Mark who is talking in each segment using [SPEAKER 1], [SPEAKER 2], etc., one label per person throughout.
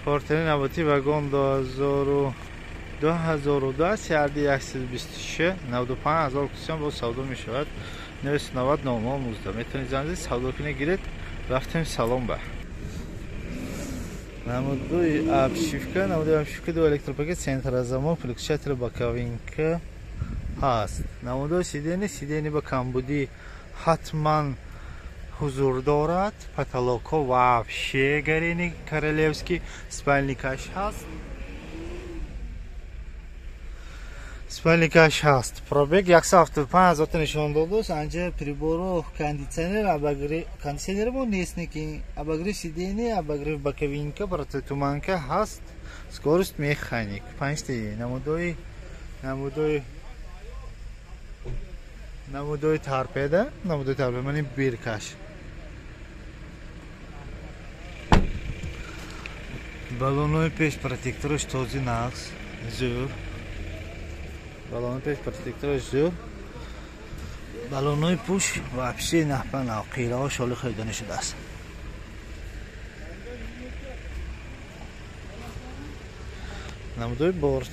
[SPEAKER 1] Портери навбатӣ вагон 2002 CRD 126 95 ҳазор кусиён бо савдо мешавад. 990 00 19. Метавонед занг занед, савдо кунед, гиред. Рафтем салон ба. Намудои обшивка, намудои обшивка ду электропакет, центрозамок, включатель боковинка ҳаст. Намудои сидени, сидени ба камбудӣ ҳатман ҳузур дорад. Потолокҳо вообще гарени королевский, спальникаш ҳаст. Спальникаш ҳаст. Пробег 175 ҳазорта нишон додааст. Анҷа прибору кондитсионер, обогрев, кондитсионер мо нест, лекин обогрев сидени, обогрев боковинка, протитуманка ҳаст. Скорость механик. 5 та намудои намудои намудои торпеда, намудои торпеда, мани биркаш. Баллонои пеш протектораш този нақс, зӯр. Баллонои пеш протектораш зӯр. Баллонои пуш вообще нахпа қираҳо шоли хӯрда нашудааст. Намудои борт.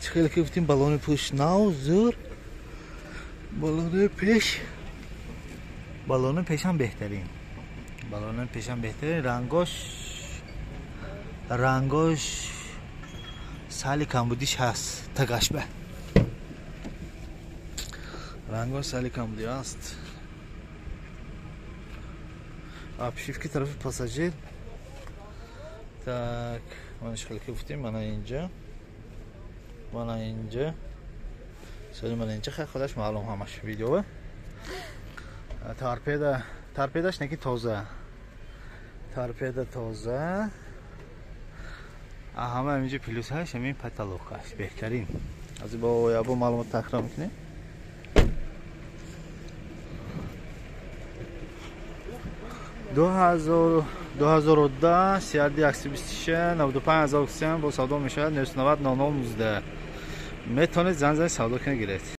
[SPEAKER 1] Чӣ хеле ки гуфтем, баллони пуш нав, зӯр. Баллонои пеш, баллонои пешам беҳтарин. Баллонои пешам беҳтарин. Рангош, рангош сали камбудиш ҳаст, тагашба. Рангош сали камбудӣ ҳаст. Обшивки тарафи пассажир. Так, мана хеле ки гуфтем, мана инҷа. Мана инҷа. Соли мана инҷа хай худаш маълум ҳамаш видео. Торпеда, торпедаш неки тоза. Торпеда тоза. Ҳама инҷа плюс ҳаш, ҳамин потолокаш беҳтарин. Аз бо ябо маълумот такрор мекунем. 2010 CRD 126 95 ҳазор кусиён бо савдо мешавад. 990 00 19. Метавонед занг занед, савдо кунед, гиред.